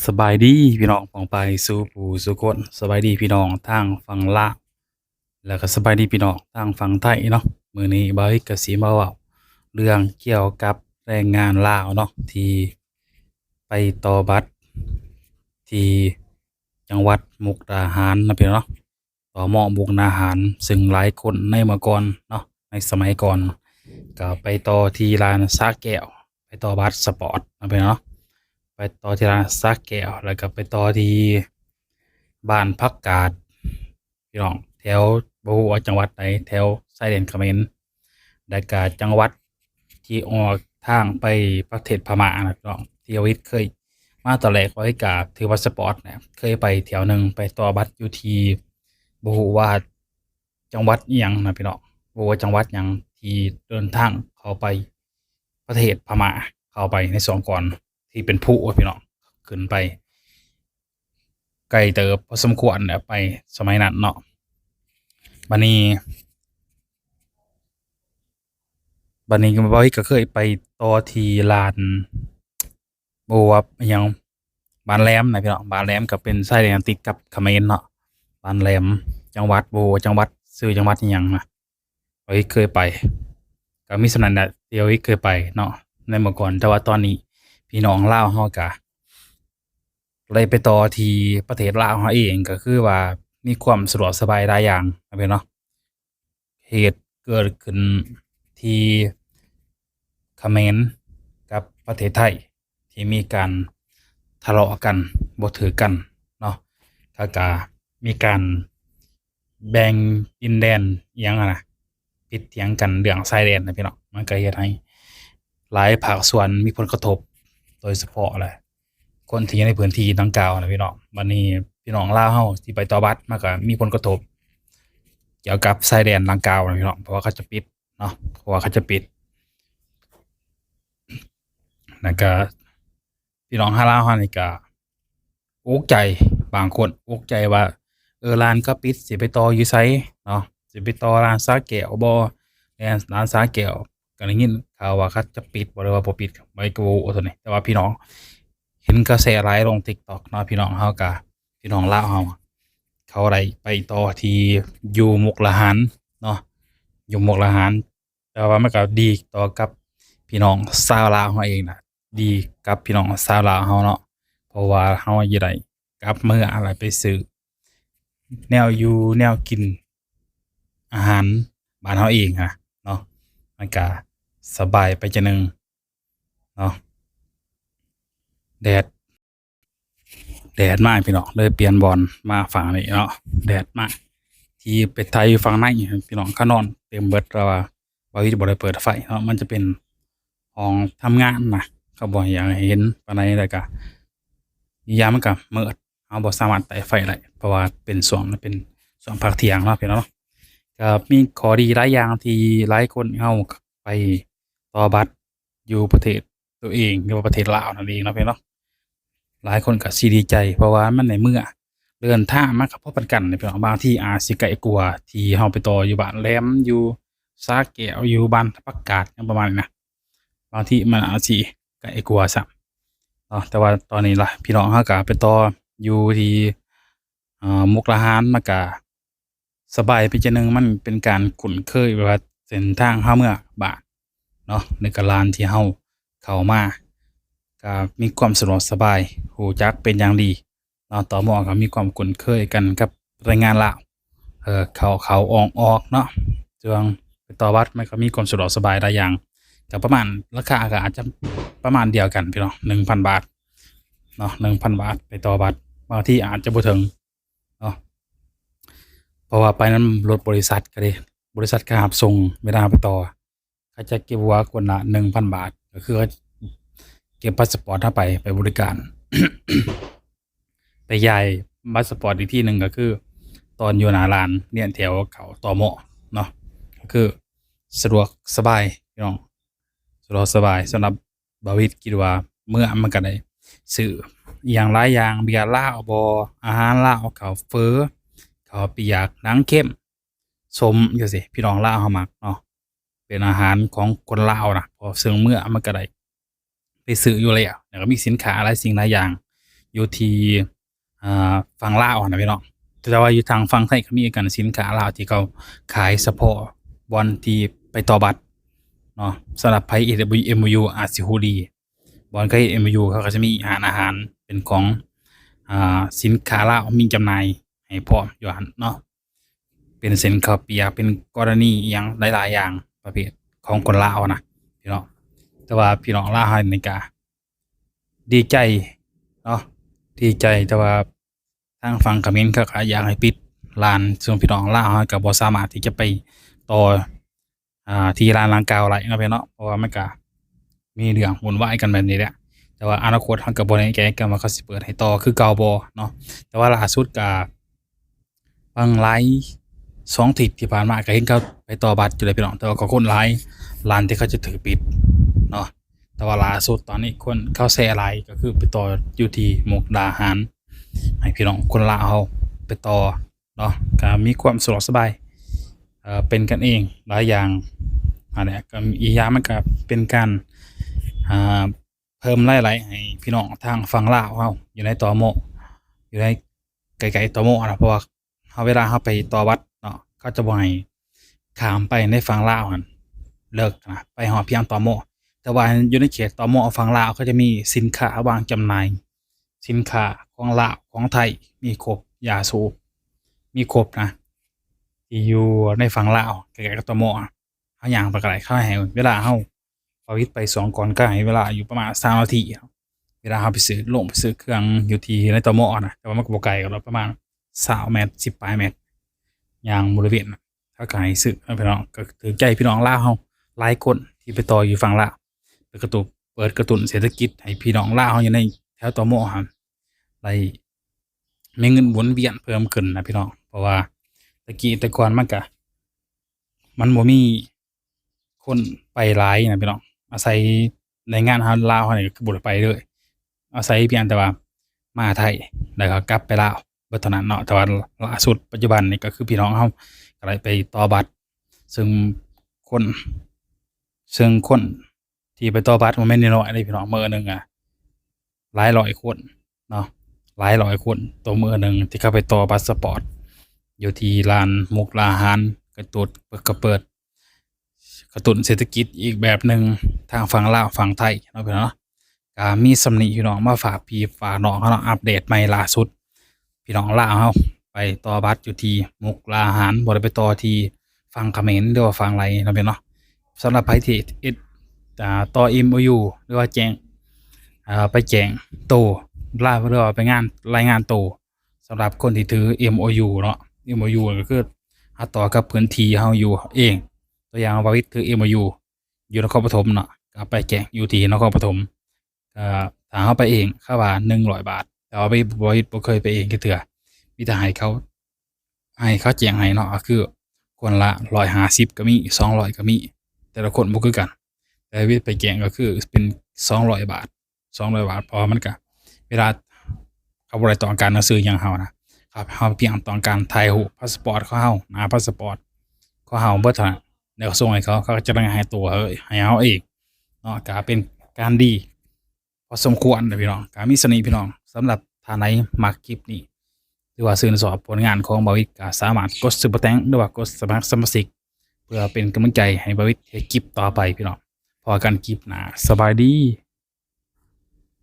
ສະບາຍດີພີ່ນ້ອງປ້ອງປາຍສູ່ຜູ້ສູ່ຄົນ, ສະບາຍດີພີ່ນ້ອງທາງຝັ່ງລາວ ແລ້ວກໍສະບາຍດີພີ່ນ້ອງທາງຝັ່ງໄທເນາະ. ມື້ນີ້ບ່າວອິດກໍຊິມາເວົ້າເລື່ອງກ່ຽວກັບແຮງງານລາວເນາະ ທີ່ໄປຕໍ່ບັດທີ່ຈັງຫວັດມຸກດາຫານນະພີ່ນ້ອງເນາະ. ຕໍ່ໝໍ້ມຸກດາຫານ ຊຶ່ງຫຼາຍຄົນໃນເມື່ອກ່ອນເນາະ ໃນສະໄໝກ່ອນ ກໍໄປຕໍ່ທີ່ລານສະແກ້ວ ໄປຕໍ່ບັດສະປອດເນາະພີ່ນ້ອງເນາະ ໄປຕໍ່ທີ່ລານສະແກ້ວ ແລ້ວກໍໄປຕໍ່ທີ່ບ້ານຜັກກາດ ພີ່ນ້ອງ ແຖວ ບໍ່ຮູ້ວ່າຈັງຫວັດໃດ ແຖວຊາຍແດນຂະເໝນ ແລ້ວກະຈັງຫວັດທີ່ອອກທາງໄປປະເທດພະມ້ານະພີ່ນ້ອງ ທີ່ບ່າວອິດເຄີຍມາຕອນແລກ ບ່າວອິດກະຖືບັດສະປອດນະ ເຄີຍໄປຖ້ຽວໜຶ່ງ ໄປຕໍ່ບັດຢູ່ທີ່ ບໍ່ຮູ້ວ່າຈັງຫວັດອີ່ຫຍັງນະພີ່ນ້ອງ ບໍ່ຮູ້ວ່າຈັງຫວັດຫຍັງ ທີ່ເດີນທາງເຂົ້າໄປປະເທດພະມ້າ ເຂົ້າໄປໃນຊ່ວງກ່ອນ ທີ່ເປັນພູພີ່ນ້ອງ ຂຶ້ນໄປໄກເຕີບພໍສົມຄວນແຫຼະ ໄປສະໄໝນັ້ນເນາະ. ບາດນີ້ ບາດນີ້ກໍ ບ່າວອິດກໍເຄີຍໄປຕໍ່ທີ່ລານ ບໍ່ວ່າອີ່ຫຍັງ ບ້ານແຫຼມນະພີ່ນ້ອງ ບ້ານແຫຼມກໍເປັນຊາຍແດນຕິດກັບຂະເໝນເນາະ ບ້ານແຫຼມ ຈັງຫວັດ ບໍ່ຮູ້ວ່າຈັງຫວັດ ຊື່ຈັງຫວັດອີ່ຫຍັງນະ ບ່າວອິດເຄີຍໄປ ກໍມີສ່ຳນັ້ນແຫຼະ ທີ່ບ່າວອິດເຄີຍໄປເນາະ ໃນເມື່ອກ່ອນ. ແຕ່ວ່າຕອນນີ້ພີ່ນ້ອງລາວເຮົາກໍໄດ້ໄປຕໍ່ທີ່ປະເທດລາວເຮົາເອງ ກໍຄືວ່າມີຄວາມສະດວກສະບາຍຫຼາຍຢ່າງນະພີ່ນ້ອງເນາະ. ເຫດເກີດຂຶ້ນທີ່ຂະເໝນກັບປະເທດໄທ ທີ່ມີການທະເລາະກັນ ບໍ່ຖືກກັນເນາະ ແລ້ວກະມີການແບ່ງດິນແດນອີ່ຫຍັງຫັ້ນນະ ຜິດຖຽງກັນເລື່ອງຊາຍແດນນະພີ່ນ້ອງ ມັນກະເຮັດໃຫ້ຫຼາຍພາກສ່ວນມີຜົນກະທົບ ໂດຍສະເພາະແຫຼະ ຄົນທີ່ຢູ່ໃນພື້ນທີ່ດັ່ງກ່າວນະພີ່ນ້ອງ. ບັດນີ້ພີ່ນ້ອງລາວເຮົາທີ່ໄປຕໍ່ບັດ ມັນກະມີຜົນກະທົບກ່ຽວກັບຊາຍແດນດັ່ງກ່າວນະພີ່ນ້ອງ ເພາະວ່າເຂົາຈະປິດເນາະ ເພາະວ່າເຂົາຈະປິດ ແລ້ວກະພີ່ນ້ອງລາວເຮົານີ້ກະອຸກໃຈ ບາງຄົນອຸກໃຈວ່າ ເອີ ລາວກໍປິດ ຊິໄປຕໍ່ຢູ່ໃສເນາະ ຊິໄປຕໍ່ລານສະແກ້ວບໍ່ ແລະ ລານສະແກ້ວ ກໍໄດ້ຍິນຂ່າວວ່າເຂົາຈະປິດບໍ່ ຫຼືວ່າບໍ່ປິດ ໄປກໍບໍ່ຮູ້ໂຕນີ້. ແຕ່ວ່າພີ່ນ້ອງເຫັນກະແສຫຼາຍລົງ TikTok ເນາະ ພີ່ນ້ອງເຮົາກະ ພີ່ນ້ອງລາວເຮົາ ເຂົາໄດ້ໄປຕໍ່ທີ່ຢູ່ມຸກດາຫານເນາະ ຢູ່ມຸກດາຫານ ແຕ່ວ່າມັນກໍດີຕໍ່ກັບພີ່ນ້ອງຊາວລາວເຮົາເອງນະ ດີກັບພີ່ນ້ອງຊາວລາວເຮົາເນາະ ເພາະວ່າເຮົາຈະໄດ້ກັບເມືອ ແລ້ວໄປຊື້ແນວຢູ່ແນວກິນ ອາຫານບ້ານເຮົາເອງຫັ້ນນະເນາະ ມັນກະສະບາຍໄປຈັ່ງໜຶ່ງເນາະ. ແດດ ແດດມາພີ່ນ້ອງ ເລີຍປ່ຽນບ່ອນມາຝັ່ງນີ້ເນາະ ແດດມາ ທີ່ໄປຖ່າຍຢູ່ຝັ່ງໃນພີ່ນ້ອງ ເຂົານອນເຕັມເບິດ ແຕ່ວ່າບ່າວອິດບໍ່ໄດ້ເປີດໄຟເນາະ ມັນຈະເປັນຫ້ອງທຳງານນະ ເຂົາບໍ່ຢາກໃຫ້ເຫັນປານໃດ ແລ້ວກະອີກຢ່າງມັນກະມືດ ເຮົາບໍ່ສາມາດໄຕ້ໄຟໄດ້ ເພາະວ່າເປັນຊ່ວງ ເປັນຊ່ວງພັກທ່ຽງເນາະ ພີ່ນ້ອງເນາະ. ກໍມີຂໍ້ດີຫຼາຍຢ່າງທີ່ຫຼາຍຄົນເຮົາໄປຕໍ່ບັດຢູ່ປະເທດຕົວເອງ ຫຼືວ່າປະເທດລາວນັ້ນເອງເນາະ ພີ່ນ້ອງເນາະ. ຫຼາຍຄົນກໍຊິດີໃຈ ເພາະວ່າມັນໄດ້ເມືອ ເດີນທາງມັນກໍພໍປານກັນເດ້ພີ່ນ້ອງ ບາງທີອາດຊິໃກ້ກວ່າທີ່ເຮົາໄປຕໍ່ຢູ່ບ້ານແຫຼມ ຢູ່ສະແກ້ວ ຢູ່ບ້ານຜັກກາດ ຫຍັງປະມານນີ້ນະ ບາງທີມັນອາດຊິໃກ້ກວ່າຊ້ຳເນາະ. ແຕ່ວ່າຕອນນີ້ລະ ພີ່ນ້ອງເຮົາກໍໄປຕໍ່ຢູ່ທີ່ ອ່າ ມຸກດາຫານ ມັນກະສະບາຍໄປຈັ່ງໜຶ່ງ ມັນເປັນການຄຸ້ນເຄີຍ ແບບວ່າເສັ້ນທາງເຮົາເມືອບ້ານເນາະ ໃນການທີ່ເຮົາເຂົ້າມາ ກະມີຄວາມສະດວກສະບາຍ ຮູ້ຈັກເປັນຢ່າງດີເນາະ ຕໍ່ໝໍ້ກໍມີຄວາມຄຸ້ນເຄີຍກັນກັບແຮງງານລາວ ເອີ ເຂົ້າ ເຂົ້າອອກ ອອກເນາະ. ຊ່ວງໄປຕໍ່ບັດ ມັນກໍມີຄວາມສະດວກສະບາຍຫຼາຍຢ່າງ ກໍປະມານ ລາຄາກໍອາດຈະປະມານດຽວກັນພີ່ນ້ອງ ໜຶ່ງພັນບາດເນາະ ໜຶ່ງພັນບາດໄປຕໍ່ບັດ ບາງທີອາດຈະບໍ່ເຖິງ ເນາະ ເພາະວ່າໄປນຳລົດບໍລິສັດກໍເດ້ ບໍລິສັດກໍຮັບສົ່ງເວລາເຮົາໄປຕໍ່ ເຂົາຈະເກັບຫົວຄົນລະໜຶ່ງພັນບາດ ກໍຄືເກັບພາສະປອດເຮົາໄປ ໄປບໍລິການ ໄປຢາຍພາສະປອດອີກທີໜຶ່ງ ກໍຄືຕອນຢູ່ໜ້າລານລຽນແຖວເຂົ້າ ຕມ ເນາະ ກໍຄືສະດວກສະບາຍພີ່ນ້ອງ ສະດວກສະບາຍສຳລັບ ບ່າວວິດຄິດວ່າເມືອມັນກໍໄດ້ຊື້ອີ່ຫຍັງຫຼາຍຢ່າງ ເບຍລາວບໍ ອາຫານລາວ ເຂົ້າເຝີ ເຂົ້າປຽກ ໜັງເຄັມ ສົ້ມ ຈັ່ງຊີ້ ພີ່ນ້ອງລາວເຮົາມັກເນາະ ເປັນອາຫານຂອງຄົນລາວນະ ເພາະເຊິ່ງເມືອມັນກໍໄດ້ໄປຊື້ຢູ່ແລ້ວ ແລ້ວກໍມີສິນຄ້າຫຼາຍສິ່ງຫຼາຍຢ່າງ ຢູ່ທີ່ ອ່າ ຝັ່ງລາວຫັ້ນນະພີ່ນ້ອງ. ແຕ່ວ່າຢູ່ທາງຝັ່ງໄທກໍມີຄືກັນ ສິນຄ້າລາວທີ່ເຂົາຂາຍສະເພາະບ່ອນທີ່ໄປຕໍ່ບັດເນາະ. ສຳລັບໃຜເຮັດເອັມໂອຢູອາດຊິຮູ້ດີ ບ່ອນເຂົາເຮັດເອັມໂອຢູ ເຂົາກໍຈະມີຮ້ານອາຫານເປັນຂອງ ອ່າ ສິນຄ້າລາວ ມີຈຳໜ່າຍໃຫ້ພ້ອມຢູ່ຫັ້ນເນາະ. ເປັນເຊັ່ນເຂົ້າປຽກ ເປັນກໍລະນີອີ່ຫຍັງຫຼາຍໆຢ່າງ ປະເພດຂອງຄົນລາວນະພີ່ນ້ອງ. ແຕ່ວ່າພີ່ນ້ອງລາວເຮົານີ້ກະດີໃຈເນາະ ດີໃຈ ແຕ່ວ່າທາງຝັ່ງຂະເໝນເຂົາກະຢາກໃຫ້ປິດຮ້ານ ເຊິ່ງພີ່ນ້ອງລາວເຮົາກະບໍ່ສາມາດທີ່ຈະໄປຕໍ່ ອ່າ ທີ່ຮ້ານດັ່ງກ່າວໄດ້ເນາະພີ່ນ້ອງເນາະ ເພາະວ່າມັນກະມີເລື່ອງວຸ້ນວາຍກັນແບບນີ້ແຫຼະ. ແຕ່ວ່າອະນາຄົດເຮົາກະບໍ່ແນ່ໃຈກັນວ່າເຂົາຊິເປີດໃຫ້ຕໍ່ຄືເກົ່າບໍ່ເນາະ. ແຕ່ວ່າລ່າສຸດກະ ບາງຫຼາຍ ສອງທິດທີ່ຜ່ານມາກໍເຫັນເຂົາໄປຕໍ່ບັດຢູ່ເດ້ພີ່ນ້ອງ ແຕ່ວ່າກໍຄົນຫຼາຍ ຮ້ານທີ່ເຂົາຈະຖືກປິດເນາະ. ແຕ່ວ່າລ່າສຸດຕອນນີ້ຄົນເຂົາແຊຫຼາຍ ກໍຄືໄປຕໍ່ຢູ່ທີ່ມຸກດາຫານ ໃຫ້ພີ່ນ້ອງຄົນລາວເຮົາໄປຕໍ່ເນາະ ກໍມີຄວາມສະດວກສະບາຍ ເປັນກັນເອງຫຼາຍຢ່າງ. ອັນນີ້ກໍອີກຢ່າງມັນກໍເປັນການ ອ່າ ເພີ່ມລາຍໄດ້ໃຫ້ພີ່ນ້ອງທາງຝັ່ງລາວເຮົາ ຢູ່ໃນຕໍມໍ ຢູ່ໃນໃກ້ໆຕໍມໍນະ ເພາະວ່າເຮົາ ເວລາເຮົາໄປຕໍ່ບັດເນາະ ເຂົາຈະບໍ່ໃຫ້ຂ້າມໄປໃນຝັ່ງລາວຫັ້ນເລີກນະ ໄປຮອດພຽງຕໍມໍ. ແຕ່ວ່າຢູ່ໃນເຂດຕໍມໍຝັ່ງລາວ ເຂົາຈະມີສິນຄ້າວາງຈຳໜ່າຍ ສິນຄ້າຂອງລາວ ຂອງໄທ ມີຄົບ ຢາສູບ ມີຄົບນະ ທີ່ຢູ່ໃນຝັ່ງລາວ ໃກ້ໆກັບຕໍມໍ ເຮົາຍ່າງໄປກໍໄດ້ ເຂົາໃຫ້ເວລາເຮົາ ປະວິດໄປສອງກ່ອນ ກໍໃຫ້ເວລາຢູ່ປະມານຊາວນາທີ ເວລາເຮົາໄປຊື້ ລົງໄປຊື້ເຄື່ອງຢູ່ທີ່ໃນຕໍມໍນະ ແຕ່ວ່າມັນກໍບໍ່ໄກກັນດອກ ປະມານຊາວແມັດ ສິບປາຍແມັດ ຍ່າງບໍລິເວນ ເຂົາກໍໃຫ້ຊື້ເນາະພີ່ນ້ອງ. ກໍຖືກໃຈພີ່ນ້ອງລາວເຮົາຫຼາຍຄົນທີ່ໄປຕໍ່ຢູ່ຝັ່ງລາວ ເປີດກະຕຸ້ນ ເປີດກະຕຸ້ນເສດຖະກິດໃຫ້ພີ່ນ້ອງລາວເຮົາຢູ່ໃນແຖວຕໍມໍຫັ້ນ ໄດ້ມີເງິນໝູນວຽນເພີ່ມຂຶ້ນນະພີ່ນ້ອງ. ເພາະວ່າແຕ່ກີ້ແຕ່ກ່ອນມັນກະ ມັນບໍ່ມີ ຄົນໄປຫຼາຍນະພີ່ນ້ອງ ອາໄສແຮງງານເຮົາ ລາວເຮົານີ້ກໍຄືບໍ່ໄດ້ໄປເລີຍ ອາໄສພຽງແຕ່ວ່າມາໄທ ແລ້ວກໍກັບໄປລາວເບິດເທົ່ານັ້ນເນາະ. ແຕ່ວ່າລ່າສຸດປັດຈຸບັນນີ້ກໍຄືພີ່ນ້ອງເຮົາກໍໄດ້ໄປຕໍ່ບັດ ເຊິ່ງຄົນ ເຊິ່ງຄົນທີ່ໄປຕໍ່ບັດບໍ່ແມ່ນນ້ອຍໆເດ້ພີ່ນ້ອງ ມື້ໜຶ່ງອະ ຫຼາຍຮ້ອຍຄົນເນາະ ຫຼາຍຮ້ອຍຄົນຕໍ່ມື້ໜຶ່ງ ທີ່ເຂົາໄປຕໍ່ພາສປອດຢູ່ທີ່ລານມຸກດາຫານ ກະຕຸ້ນ ເປີດ ກະຕຸ້ນເສດຖະກິດອີກແບບໜຶ່ງ ທາງຝັ່ງລາວຝັ່ງໄທເນາະພີ່ນ້ອງເນາະ. ກະມີສ່ຳນີ້ພີ່ນ້ອງ ມາຝາກພີ່ຝາກນ້ອງເຮົາເນາະ ອັບເດດໃໝ່ລ່າສຸດ ພີ່ນ້ອງລາວເຮົາໄປຕໍ່ບັດຢູ່ທີ່ມຸກດາຫານ ບໍ່ໄດ້ໄປຕໍ່ທີ່ຝັ່ງຂະເໝນ ຫຼືວ່າຝັ່ງໃດເນາະພີ່ນ້ອງເນາະ. ສຳລັບໃຜທີ່ເຮັດ ອ່າ ຕໍ່ເອັມໂອຢູ ຫຼືວ່າແຈ້ງ ອ່າ ໄປແຈ້ງໂຕລາວ ຫຼືວ່າໄປງານ ລາຍງານໂຕ ສຳລັບຄົນທີ່ຖືເອັມໂອຢູເນາະ ເອັມໂອຢູກໍຄືເຮົາຕໍ່ກັບພື້ນທີ່ເຮົາຢູ່ເອງ. ຕົວຢ່າງ ບ່າວວິດຖືເອັມໂອຢູຢູ່ນະຄອນປະຖົມເນາະ ກໍໄປແຈ້ງຢູ່ທີ່ນະຄອນປະຖົມ. ກໍຖ້າເຮົາໄປເອງ ເຂົາວ່າໜຶ່ງຮ້ອຍບາດ ແຕ່ວ່າ ບ່າວວິດບໍ່ເຄີຍໄປເອງຈັກເທື່ອ ມີແຕ່ໃຫ້ເຂົາ ໃຫ້ເຂົາແຈ້ງໃຫ້ເນາະ ກໍຄືຄົນລະຮ້ອຍຫ້າສິບກໍມີ ສອງຮ້ອຍກໍມີ ແຕ່ລະຄົນບໍ່ຄືກັນ. ແຕ່ວິດໄປແຈ້ງກໍຄືເປັນສອງຮ້ອຍບາດ ສອງຮ້ອຍບາດ ເພາະວ່າມັນກະ ເວລາເຂົາບໍ່ໄດ້ຕ້ອງການໜັງສືຫຍັງເຮົານະ ເຂົາ ເຮົາພຽງຕ້ອງການຖ່າຍຮູບພາສປອດຂອງເຮົາ ໜ້າພາສປອດຂອງເຮົາເບິດເທົ່ານັ້ນ ແລ້ວກໍສົ່ງໃຫ້ເຂົາ ເຂົາກໍຈະໄດ້ໃຫ້ຕົວເຮົາ ໃຫ້ເຮົາເອງເນາະ ກະເປັນການດີພໍສົມຄວນເດີພີ່ນ້ອງ. ກະມີສ່ຳນີ້ພີ່ນ້ອງ ສຳລັບທ່ານໃດມັກຄລິບນີ້ ຫຼືວ່າຊື່ນຊອບຜົນງານຂອງບ່າວວິດ ກໍສາມາດກົດຊຸບເປີແຕງ ຫຼືວ່າກົດສະໝັກສະມາຊິກ ເພື່ອເປັນກຳລັງໃຈໃຫ້ບ່າວວິດເຮັດຄລິບຕໍ່ໄປພີ່ນ້ອງ. ພໍ້ກັນຄລິບໜ້າ ສະບາຍດີ.